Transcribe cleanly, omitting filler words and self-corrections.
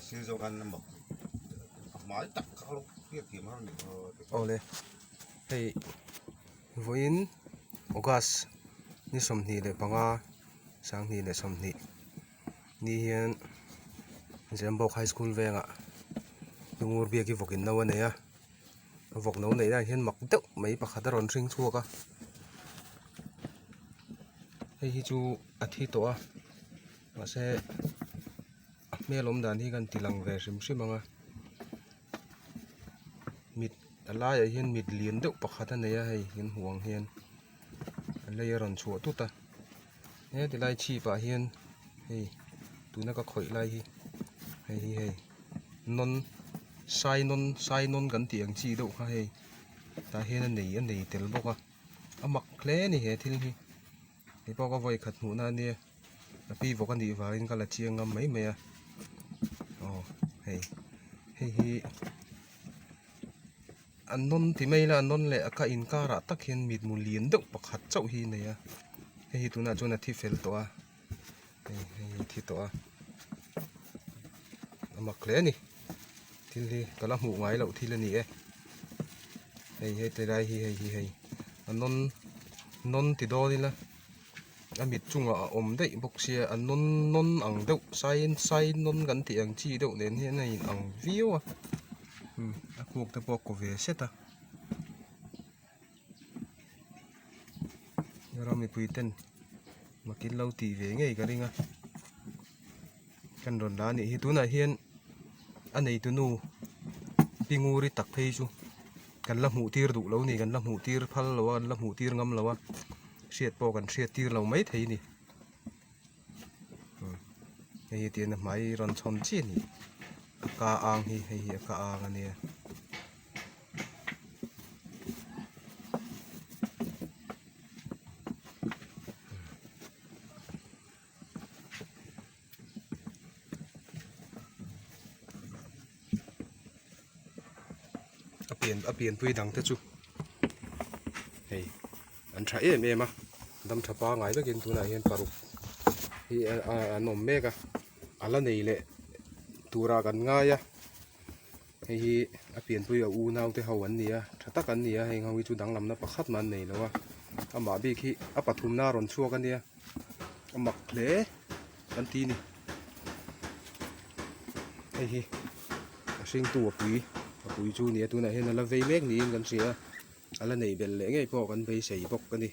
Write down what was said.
sir zawk an mak a hmai tak kha lo hriat thiam har a ni. Awle hei vawiin August ni 25 2020 ni hian Zembawk High School vengah Lungur biak hi vawkin no a nei a vawk no neih lai hian mak deuh mai pakhat a rawn hring chhuak a hei hi chu a thi tawh a mahse a hmel awm dan hi kan ti lang ve hrim hrim ang a mit a laiah hian mit lian deuh pakhat a nei a hei in hmuh ang hian a lei a rawn chhuah tut a heti lai chhip ah hian hei tuna ka khawih lai hi hei hi hei nawn sai nawn sai nawn kan tih ang chi deuh kha hei tah hian a nei a nei tel bawk a a mak hle a ni he thil hi hei pawh ka vawi khat hmuh na ania a pi vawk a nih vangin ka la chiang ngam mai mai a aw hei hei hi. A nawn ti mai ila a nawn leh a ka inkarah tak hian mitmu lian deuh pakhat chauh hi a nei a hei hi tunah chuan a thi fel tawh a hei hei hi a thi tawh a a mak hle a ni thil hi ka la hmuh ngai loh thil a ni e hei heti lai hi hei hi hei a nawn nawn ti dawn ila a mit chungah a awm daih bawk sia a nawn nawn ang deuh sai sai nawn kan tih ang chi deuh nen hian a in ang viau a umm a kuk te pawh a kaw ve set a ram mipui ten makin lo tih ve ngei ka ring a kan rawn la anih hi tunah hian a neitu nu pi nguri tak phei chu kan la hmuh tir duh lo a ni kan la hmuh tir phal lo a kan la hmuh tir ngam lo a hriat pawh kan hriat tir lo mai thei a ni hei hi tihian a hmai rawn chhawn chiah a ni a ka ang hi hei hi a ka ang a nia. A pian a pianpui dang te chu hei an tha em em a dam tha pangai vekin tunah hian paruk hi an awm mek a a la nei leh turah kan ngai a hei hi a pianpui a unau te ho an ni a tha tak an ni a heng ho hi chu danglamna pakhat mah an nei lo a amah bik hi a pathumna a rawn chhuak a nia a mak hle kan ti a ni hei hi a hringtu a pui a pui chu a ni a tunah hian a la vei mek niin kan hria a a la neih belh leh ngei pawh kan beisei bawk a ni.